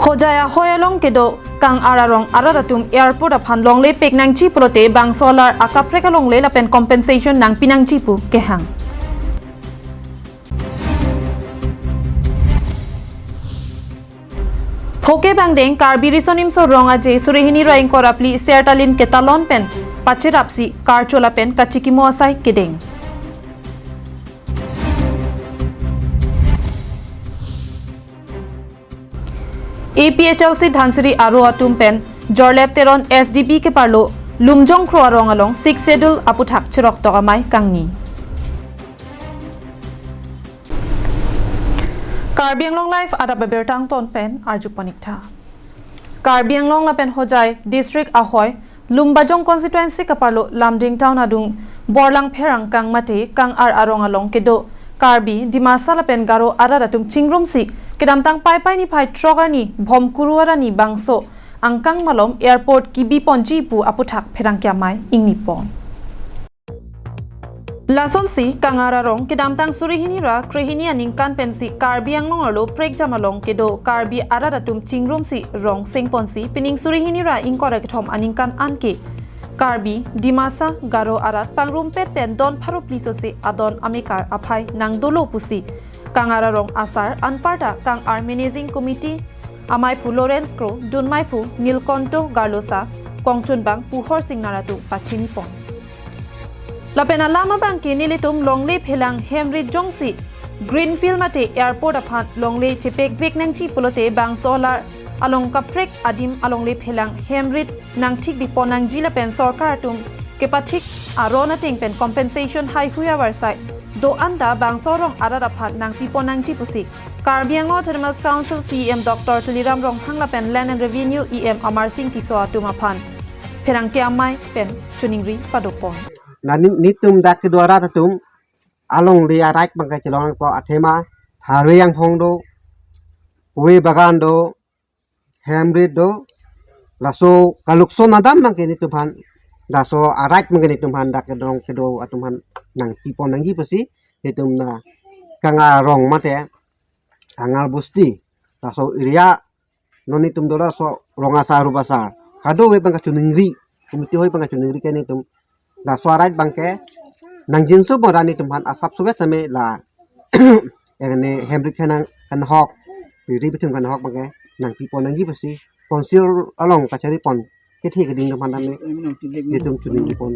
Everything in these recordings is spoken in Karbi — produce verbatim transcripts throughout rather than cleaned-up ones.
Hojai ahoi along kedo Kangar arong arat atum airport aphan longle pek nangji pulote bangso alar akaprek alongle lapen compensation nangpi nangji pu kehang. Phoke bangdeng Karbi Riso Nimso Rong Aje suri hini ra ingkoi ra phli Sertalin ketalon pen pacherapsi karcho lapen kachikimo asai kedeng. A P H L C Dhansiri aro atum pen Jorlep Teron S D B keparlo Lumjongkro arong along Sixth Schedule aputhak cheroktok amei kangni. Karbi Anglong Live adap abirta angton pen arju pon ik tha. Karbi Anglong lapen Hojai district ahoi Lumbajong constituency keparlo Lumding town adung Borlang Pherangkang mate Kangar arong along kedo Karbi, Dimasa lapen Garo arat atum chingrumsi kedamtang Paipai niphai throk arni Bhomkuru arni bangso angkang malom airport kebi ponji pu aputhak pherangke amei ingni pon. Lasonsi Kangar arong kedamtang suri hini ra krehini aningkan pensi Karbi Anglong arlo prekjam along kedo Karbi arat atum chingrumsi rong seng ponsi pining suri hini ra ingkoi ra kethom aningkan anke Karbi, Dimasa, Garo arat pangrumpet pen don pharo phli sose adon amekar aphai nangdolo pusi Kangar arong asar anparta Kangar Managing Committee ameiphu Lawrence Kro, dunmeiphu Nilkonto Garlosa, kongchunbang pu Horsing Nara atum pachini pon. Lapen alam abangke nelitum longle phelang hemrit jongsi Greenfield mate airport aphan longle chepekvek nangji pulote bangso alar along kaprek adim alongle phelang hemrit nangthikbi pon nangji lapen sorkar atum kepathik aron ateng pen compensation haihui avarsai do-an ta bangso arong arat aphan nangpi pon nangji pusi Karbi Anglong Autonomous Council C E M Doctor Tuliram Ronghang lapen Land and Revenue E M Amarsing Tisso atum aphan pherangke amei pen choningri padopon. Na ni-, nitum dak kedo arat atum alongle a-right abangke chelong po, athema tharve angphong do, kove bagan do, hemrit do, laso kalukson adam abangke nitum aphan, laso a-right abangke nitum aphan dak kedong kedo atum aphan nangpi pon nangji pusi nitum na Kangar arong mate Kangar bosti, laso area non nitum dola so rong asar rup asar kadokave abangke choningri, committee hoi abangke choningri ke nitum laso a-right abangke nangjinso pon ra nitum aphan asap suvet same la ekne hemrit khanang kanhok, piri pithum kanhok abangke nangpi pon nangji pusi council along kachari pon kethe keding atum aphan tame nitum choningri pon.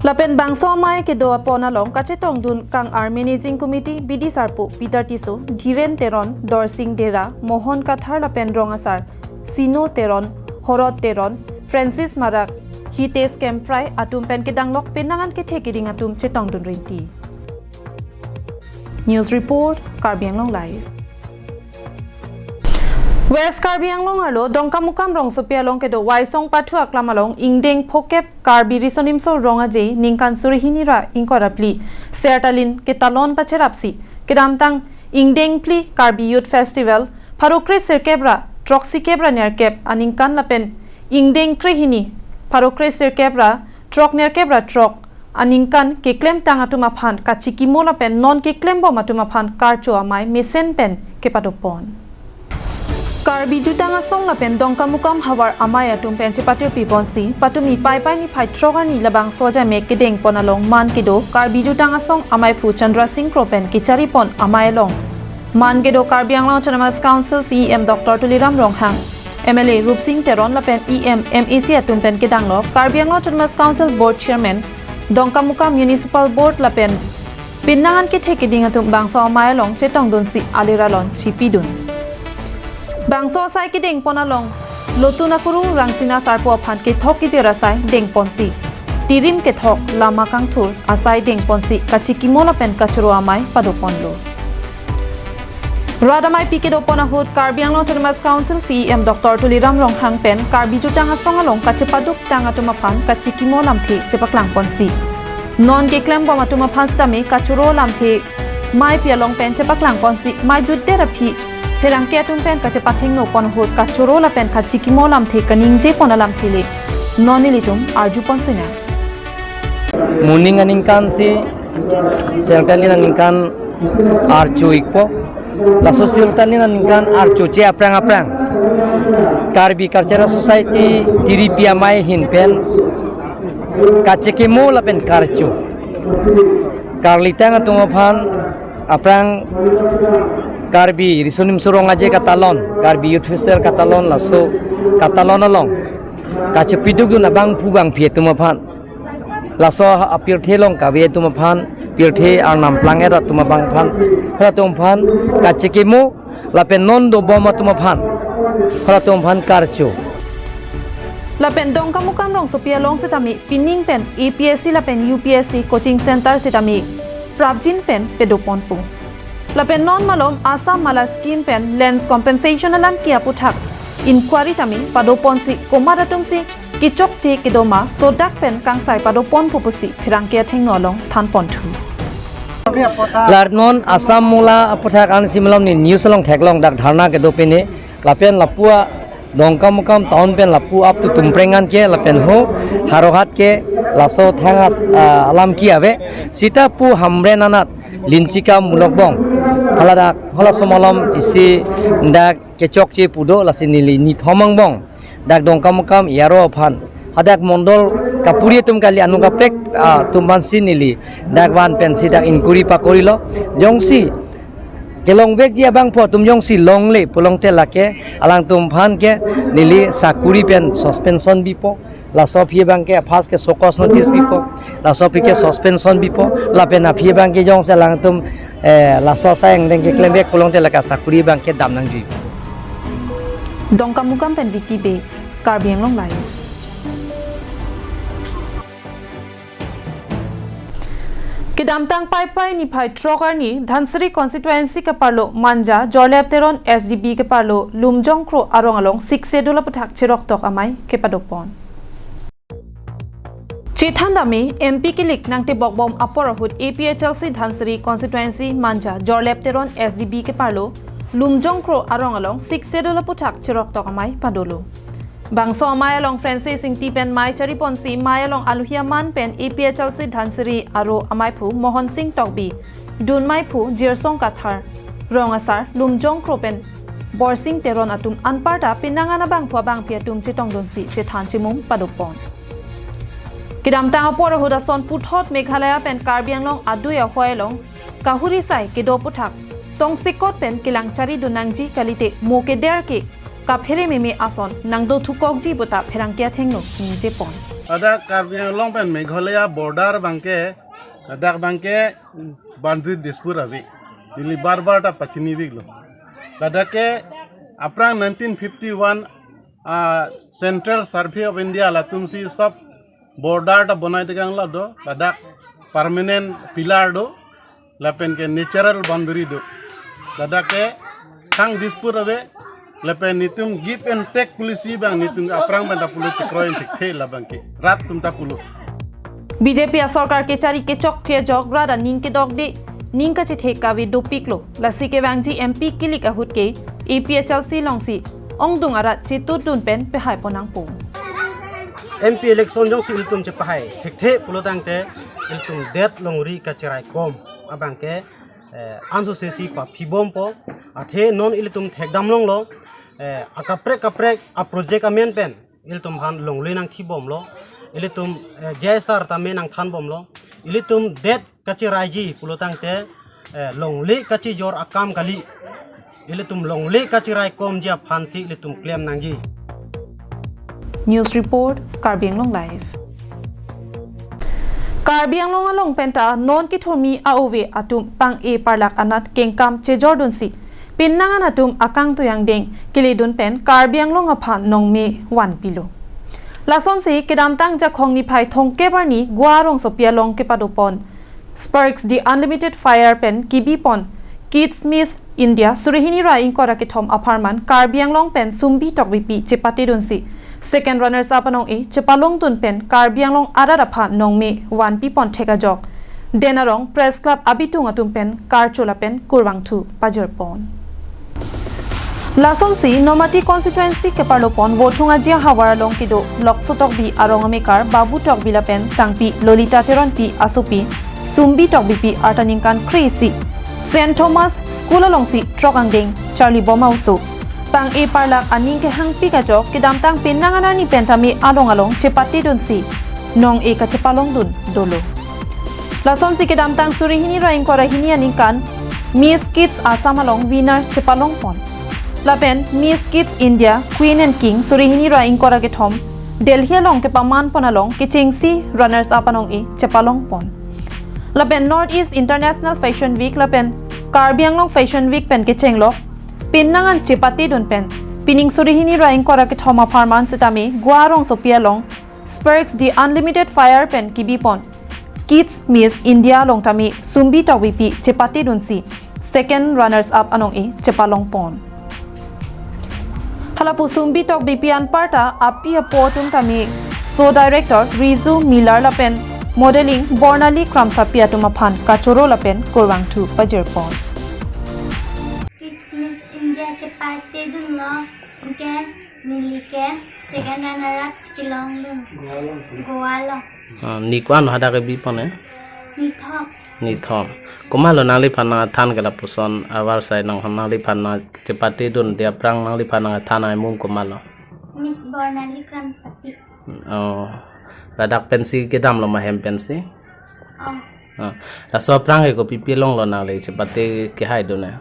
Lapen bangso amei kedo apon along kachetongdun Kangar Managing Committee bidi sarpo Peter Tisso, Dhiren Teron, Dorsing Dera, Mohon Kathar lapen rong asar Sino Teron, Horot Teron, Francis Marak, Hitesh Kemprai atum pen kedanglok penang an kethe keding atum chetongdun rinti. News report, Karbi Anglong Live. West Karbi Anglong arlo Dongkamukam rongsopi along kedo Waisong Pathu aklam along ingdeng phokep Karbi Riso Nimso Rong Aje ningkan suri hini ra ingkoi ra phli Sertalin ketalon pacherapsi kedamtang ingdeng phli Karbi Youth Festival pharo kre sirkep ra throksikep ra nerkep aningkan lapen ingdeng krehini pharo kre sirkep ra throk nerkep ra throk aningkan keklemtang atum aphan kachikimo lapen non keklembom atum aphan karcho amei mesen pen kepadopon. Karbi Jutang Asong lapen Dongkamukam havar amei atum pen chepatirpi ponsi patumi Paipai niphai throk arni labangso ajaimek kedeng pon along man kedo Karbi Jutang Asong ameiphu Chandra Sing Kro pen kechari pon amei along man kedo Karbi Anglong Autonomous Council C E M Doctor Tuliram Ronghang, M L A Rupsing Teron lapen E M, M A C atum pen kedanglok Karbi Anglong Autonomous Council Board Chairman, Dongkamukam Municipal Board lapen penang an kethe keding atum bangso amei along chetongdunsi alir alon chipidun. Bangso asai kedeng pon along Lotun Akuru Rangsina Sarpo aphan kethok kejir asai deng ponsi tirim kethok lama kangthur asai deng ponsi kachikimo lapen kachoro amei padoponlo. Rat ameipi kedopon ahut Karbi Anglong Autonomous Council C E M Doctor Tuliram Ronghang pen Karbi Jutang Asong along kachepaduktang atum aphan kachikimo lamthe chepaklang ponsi non keklembom atum aphan sitame kachoro lamthe meipi along pen chepaklang ponsi mei jutdet aphi pherangke atum pen kachepathengno pon ahut kachoro lapen kachikimo lamthe kaningje pon alamthe le non nelitum arju ponsinang. Moning aningkan si Sertalin aningkan archo ikpo. Laso Sertalin aningkan archo che aphrang aphrang Karbi Cultural Society tiripi amei ahin pen kachekimo lapen karcho, karlitang atum aphan, aphrang Karbi Riso Nimso Rong Aje katalon, Karbi Youth Festival katalon, laso katalon along kachepidukdun abangphu bangphi atum aphan, laso apirthe along kave atum aphan, pirthe arnam plang-et atum abang aphan, halatum aphan kachekimo lapen non dobom atum aphan, halatum aphan karcho. Lapen Dongkamukam rongsopi along sitame pining pen A P S C lapen U P S C coaching center sitame prapjin pen pedoponpo. Lapen non malom Assam Mala scheme pen lands compensation alam ke aputhak inquiry tame padoponsi komat atumsi kechokche kedo ma sodak pen kangsai padoponpo pusi pherangke athengno along thanponthu. Lar non Assam Mala aputhak ansi malom ne news along theklong, dak dharna kedo pine lapen lapu a Dongkamukam town pen lapu up to Tumpreng an ke lapen ho Howraghat ke laso thang as-, ah, alam ke ave. Sita pu Hamren anat Linchika Mulok Bong, haladak halaso malom isi dak kechokche pu do, lasi neli nithom angbong dak Dongkamukam A R O aphan, hadak mondol kapuri atum kali, anung kaprek, ah, atum aphansi neli dak van pensi dak inquiry pakorilo. Jongsi kelongvekji abangphu atum jongsi longle pulote lake alangtum aphan ke neli sakuri pen suspension bipo. Laso aphi abang ke first ke show cause notice bipo, laso aphi ke suspension bipo, lapen aphi abang ke jongsi alangtum, eh, laso asai angdeng keklemvek pulote lake sakuri abang ke dam nangjuipo. Dongkamukam pen Vicky Bey, Karbi Anglong Live. Kedamtang Paipai niphai throk arni Dhansiri constituency keparlo Manja Jorlep Teron S G B keparlo Lumjong Kro arong along Sixth Schedule aputhak cheroktok amei kepadopon. Chethan dame M P kilik nangtebokbom apor ahut A P H L C Dhansiri constituency Manja Jorlep Teron S G B keparlo Lumjong Kro arong along Sixth Schedule aputhak cheroktok amei padolo. Bangso amei along Francis Ingti pen mei chariponsi mei along aluhi aman pen A P H L C Dhansiri aro ameiphu Mohon Sing Tokbi, dun meiphu Jirsong Kathar, rong asar Lumjong Kro pen Borsing Teron atum anparta penang an abangphu abangphi atum chetongdunsi chethan chemung padopon. Kedamtang apor ahut ason puthot Meghalaya pen Karbi Anglong adui ahoi along kahuri sai kedo aputhak tongsekot pen kelang charidun nangji, kalite mo keder ke kaphere meme ason nangdothukokji puta pherangke athengno ningjepon. Ladak Karbi Anglong pen Meghalaya border abang ke, ladak abang ke boundary dispute ave. Neli bar bar ta pachini veklo. Ladak ke aphrang nineteen fifty-one, ah, Central Survey of India latumsi sab border ta bonai tegang la do, ladak permanent pillar do, lapen ke natural boundary do. Ladak ke thang dispute ave, lapen netum give and take policy abang netum aphrang pen ta pulo, chekroi thekthe labang ke, rat atum ta pulo. B J P asorkar kechari kechokche ajok rat aning kedokde, ning kachethe kave dopiklo. Lasi kevangji M P kilik ahut ke A P H L C alongsi ongdung arat chetutdun pen pehaipon nangpo. M P election jongsi ilitum chepahai thekthe pulotangte ilitum det longri kacheraikom abang ke, eh, ansose si paphibompo. Athe non ilitum thekdam longlo, eh, akaprek kaprek aproject amen pen ilitum aphan longle nangthibomlo. Ilitum, eh, J I sir tame nangthanbomlo. Ilitum det kacheraiji pulotangte, eh, longle kachejor akam kali. Ilitum longle kacheraikomji aphansi ilitum klem nangji. News report, Karbi Anglong Live. Karbi Anglong along penta non kithurmi a-ove atum pang-e parlak anat kengkam chejordunsi penang an atum akangtui angdeng keledun pen Karbi Anglong aphan nongme vanpilo. Lasonsi kedamtang Jakhong niphai thomkep arni Goa rongsopi along kepadopon Sparks the Unlimited Fire pen kebipon Kids Miss India surihini ra ingkoi ra kethom apharman Karbi Anglong pen Sumbi Tokbipi chepatedunsi second runners up anong-e chepalongdun pen Karbi Anglong arat aphan nongme vanpipon thek ajok Den Arong Press Club abitung atum pen karcho lapen kurvangthu pajirpon. Lasonsi Nomati constituency keparlopon Vothung Aji ahavar along kedo Lokso Tokbi arong amekar Babu Tokbi lapen sangpi Lolita Teronpi asopi Sumbi Tokbipi arta ningkan kre-isi Saint Thomas School alongsi throk angdeng charlibom a-oso tang-e parlak aning kehangpik ajok kedamtang penang anarni pen tame along along chepatedunsi nong-e kachepalongdun dolo. Lasonsi kedamtang suri hini ra ingkoi ra hini aningkan Miss Kids Assam along winner chepalongpon. Lapen Miss Kids India Queen and King suri hini ra ingkoi ra kethom Delhi along kepamanpon along kechengsi runners up anong-e chepalongpon. Lapen North East International Fashion Week lapen Karbi Anglong Fashion Week pen kechenglok penang an chepatedun pen pining suri hini ra ingkoi ra kethom apharman setame Goa rongsopi along Sparks the Unlimited Fire pen kebipon Kids Miss India along tame Sumbi Tokbipi chepatedunsi second runners up anong-e chepalongpon. Halapu Sumbi Tokbipi anparta api apo atum tame show director Rizu Miller lapen modeling Bornali Kramsapi atum aphan kachoro lapen kurvangthu pajirpon. Kids Miss India chepatedunlo, anke neli ke second runner up si kelongdun. Goa along. Ah, ni ko-an hadak kebipon, eh? Nithom. Nithom. Komatlo nangliphan nangthan ke lapuson avarsai nang nangliphan nangchepatedunde aphrang nangliphan nangthan amung komatlo? Miss Bornali Kramsapi. Oh. Ladak pensi kedamlo ma hem pensi? Oh. Ah. Laso aphrang ke kopipi longlo nangli chepate kehaidun, eh?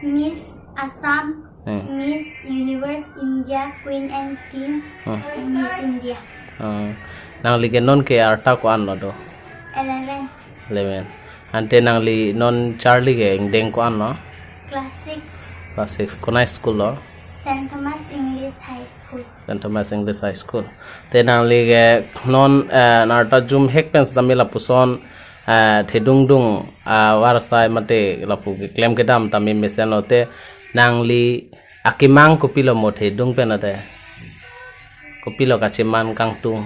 Miss Assam, Hmm. Miss Universe India, Queen and King, Hmm. and Miss India. Ah. Nangli ke non ke arta ko-anlo do? Eleven. Eleven. Ante nangli non charli ke ingdeng ko-anlo? Class six. Class six. Konat school lo? Saint Thomas English High School. Saint Thomas English High School. Te nangli ke non, eh, nang arta jumhek pen setame lapuson, eh, thedungdung, ah, avarsai mate lapu keklem kedam tame mesenlo, te nangli akemang kopilo mo thedung pen ate? Kopilo kacheman kangtung?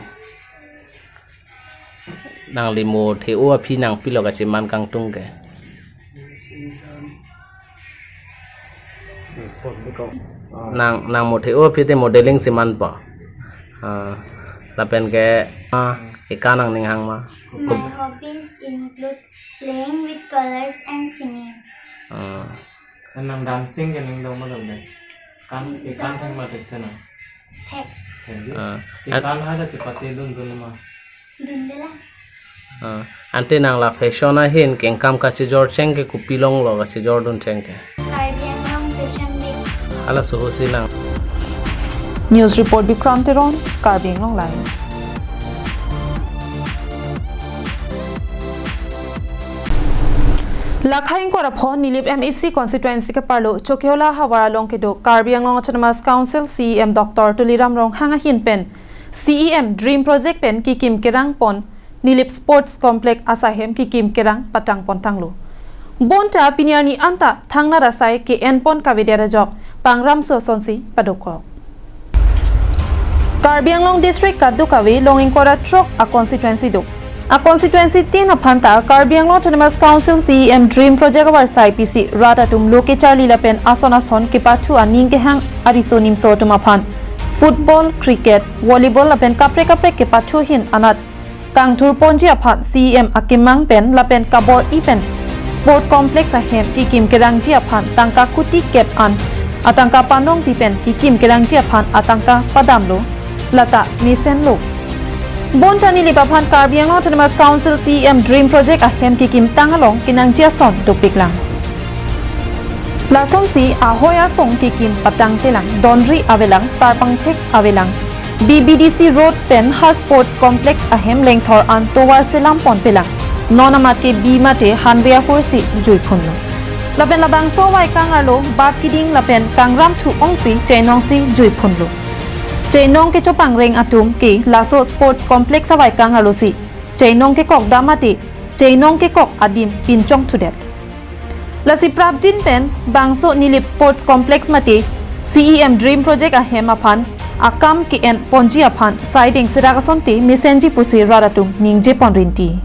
Nangli mo the-o aphi nang pilo kacheman kangtung ke? Nang, nang mo the-o aphi te modeling si manpo. Ah, lapen ke, ah, eka nangning hang ma? My hobbies include playing with colors and singing. Ah. Nang dancing ke ning dong ma dong deh? Kan, ikan thek ma thekthena? Thek. Thek di? Ah. Ikan hada chepatedun dun ma? Dunde la. Ah. Ante nang la fashion ahin kengkam kachejor cheng ke kopi longlo kachejordun cheng ke? Karbi Anglong Fashion Week. Halaso ahut si nang. News report Bikram Teron, Karbi Anglong Live. Lakhai ingkoi ra pho Nilip M A C constituency ke-arlo Chokihola havar along kedo Karbi Anglong Autonomous Council C E M Doctor Tuliram Ronghang ahin pen C E M Dream Project pen kekim kerangpon Nilip Sports Complex asai hem kekim kerang patangpon tanglo. Bonta pini arni anta thangnat asai ke-enpon kavedet ajok pangram so asonsi padokok. Karbi Anglong District kadokave along ingkoi ra throk a-constituency do. A-constituency tin aphan ta Karbi Anglong Autonomous Council C E M Dream Project avarsai pisi rat atum lo kecharli lapen ason ason kepathu aning kehang ariso nimso atum aphan football, cricket, volleyball lapen kaprek kaprek kepathu ahin anat kangthurponji aphan C E M akemang pen lapen kabor-i pen sport complex ahem kekim kerangji aphan tangka kuti kep an atangka panongpi pen kekim kerangji aphan atangka padamlo, lata mesenlo. Bonta Nilip aphan Karbi Anglong Autonomous Council C E M Dream Project ahem kekim tang along kenangji ason dopiklang. Lasonsi ahoi arpong kekim patangtelang, donri avelang, tarpangthek avelang. B B D C Road pen ha Sports Complex ahem lengthor an tovar selam ponpelang. Non amat ke bi mate hanve ahursi juiphunlo. Lapen labangso avaikang arlo bat kiding lapen kangram thu ongsi chainongsi juiphunlo. Chainong kechopangreng atum ke laso Sports Complex avaikang arlosi chainong kekok dam mate chainong kekok adim pinchongthudet. Lasi prapjin pen bangso Nilip Sports Complex mate C E M Dream Project ahem aphan akam ke-enponji aphan saideng serak asonte mesenji pusi rat atum ningje ponrinti.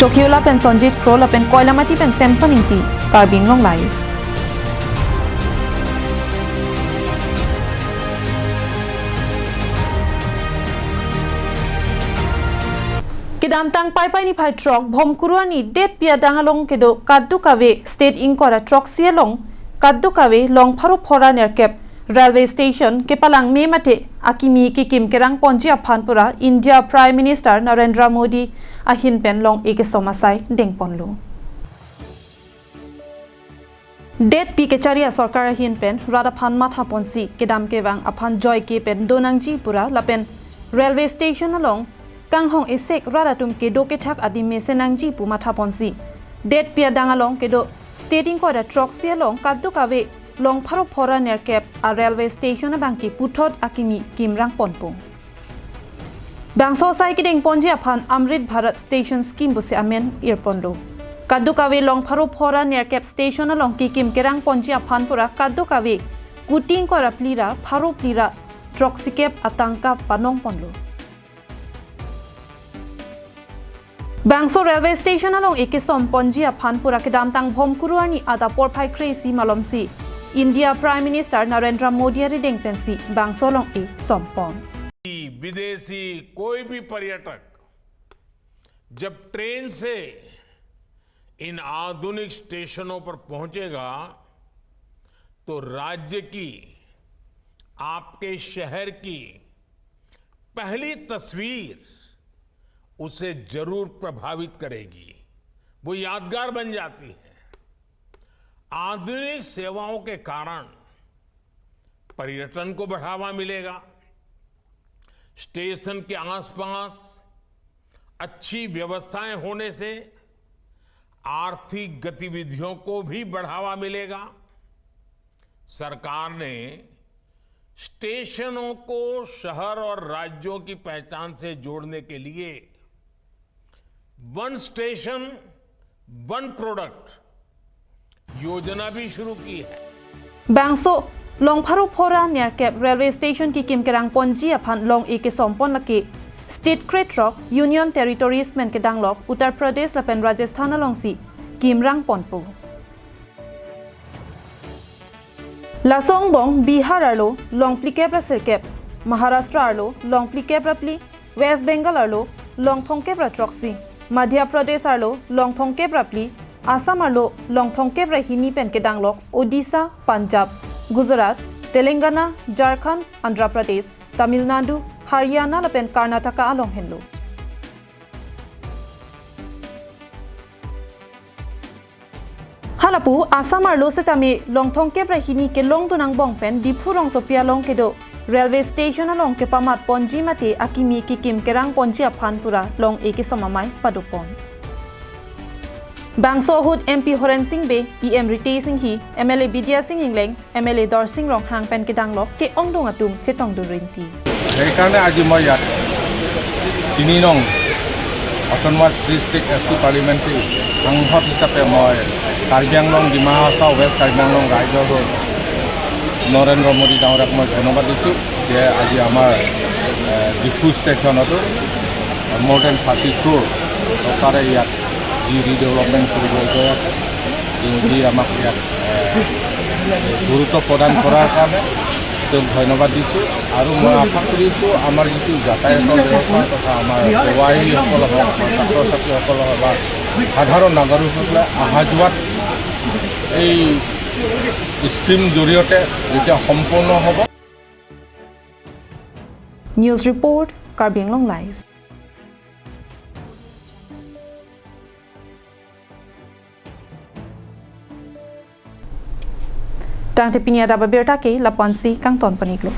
Chokihola pen Sonjit Kro lapen Koilamati pen Samson Ingti, Karbi Anglong Live. Kedamtang Paipai niphai throk Bhomkuru arni detpi adang along kedo kadokave state ingkoi ra throksi along kadokave long pharo phor ra nerkep railway station kepalang me mate akimi kekim kerang ponji aphan pura India Prime Minister Narendra Modi ahin pen long-e kesom asai dengponlo. Detpi kechari asorkar ahin pen rat aphan matha ponsi kedam kevang aphan joike pen do nangji pura lapen railway station along kanghong esek rat atum kedo kethak adim mesen nangji pu matha ponsi detpi adang along kedo state ingkoi ra throksi along kadokave long pharo phor ra nerkep a railway station abangke puthot akimi kimrang ponpo. Bangso asai kedengponji aphan Amrit Bharat Station Scheme pusi amen irponlo. Kadokave long pharo phor ra nerkep station along kekim kerang ponji aphan pura kadokave kuti ingkoi ra phli ra pharo phli ra throksikep atangka panong ponlo. Bangso railway station along-e kesom ponji aphan pura kedamtang Bhomkuru arni adap porphai kre-isi malomsi India Prime Minister Narendra Modi arideng pensi bangso along-e sompon. विदेशी कोई भी पर्यटक जब ट्रेन से इन आधुनिक स्टेशनों पर पहुंचेगा, तो राज्य की, आपके शहर की पहली तस्वीर उसे जरूर प्रभावित करेगी, वो यादगार बन जाती है। आधुनिक सेवाओं के कारण पर्यटन को बढ़ावा मिलेगा, स्टेशन के आसपास अच्छी व्यवस्थाएं होने से आर्थिक गतिविधियों को भी बढ़ावा मिलेगा। सरकार ने स्टेशनों को शहर और राज्यों की पहचान से जोड़ने के लिए वन स्टेशन वन प्रोडक्ट योजना भी शुरू की है। Bangso long pharo phor ra nerkep railway station kekim kerang ponji aphan long-e kesompon lake state krethrok Union Territories pen kedanglok Uttar Pradesh lapen Rajasthan alongsi kimrang ponpo. Laso angbong Bihar arlo long phlikep ra sirkep, Maharashtra arlo long phlikep ra phli, West Bengal arlo long thomkep ra throksi, Madhya Pradesh arlo long thomkep ra phli, Assam arlo long thomkep ra hini pen kedanglok Odisha, Punjab, Gujarat, Telangana, Jharkhand, Andhra Pradesh, Tamil Nadu, Haryana lapen Karnataka along henlo. Halapu Assam arlo setame long thomkep ra hini kelongdun angbong pen Diphu rongsopi along kedo railway station along kepamat ponji mate akimi kekim kerang ponji aphan pura long-e kesom amei padopon. Bangso ahut M P Horen Sing Bey, E M Ritesh Enghi, M L A Bidya Sing Engleng, M L A Dorsing Ronghang pen kedanglok ke-ongdung atum chetongdun rinti. সেইকাৰণে আজি মই ইয়াত তিনি নং autonomous district এছ টি পাৰ্লিমেণ্টেৰী সাংসদ হিচাপে মই কাৰ্বি আংলং, ডিমা হাছাও, ৱেষ্ট কাৰ্বি আংলং ৰাইজৰ হৈ নৰেন্দ্ৰ মোদী ডাঙৰীয়াক মই ধন্যবাদ দিছোঁ যে আজি আমাৰ, এ, ডিফু ষ্টেচনতো more than thirty crore টকাৰে ইয়াত যি ৰিডেভেলপমেণ্ট কৰিবলৈ গৈ আছে, তেওঁ যি আমাক ইয়াত, এ, গুৰুত্ব প্ৰদান কৰাৰ কাৰণে তেওঁক ধন্যবাদ দিছোঁ। আৰু মই আশা কৰিছোঁ আমাৰ যিটো যাতায়াতৰ ব্যৱস্থা তথা আমাৰ বেপাৰীসকল হওক বা ছাত্ৰ ছাত্ৰীসকল হওক বা সাধাৰণ নাগৰিকসকলে অহা যোৱাত এই স্কিম জৰিয়তে যেতিয়া সম্পূৰ্ণ হ'ব। News report, Karbi Anglong Live. Tangte pini adap abirta ke lapu-ansi kangton pon-iklo.